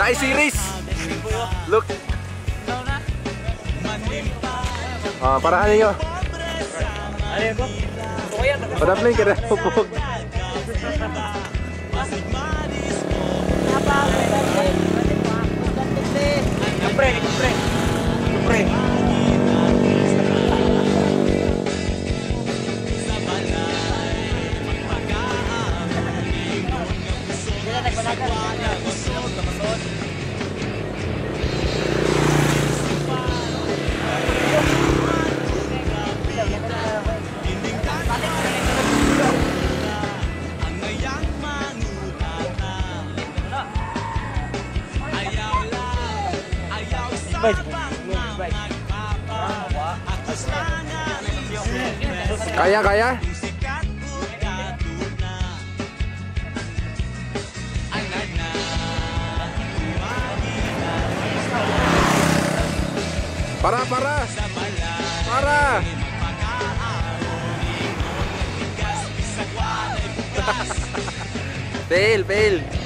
Nice series. Look. Ah, para ninyo. Padapling ka na pupog. Pre, pre. Pre. Kaya, kaya? Para, para! Para! Fail, fail!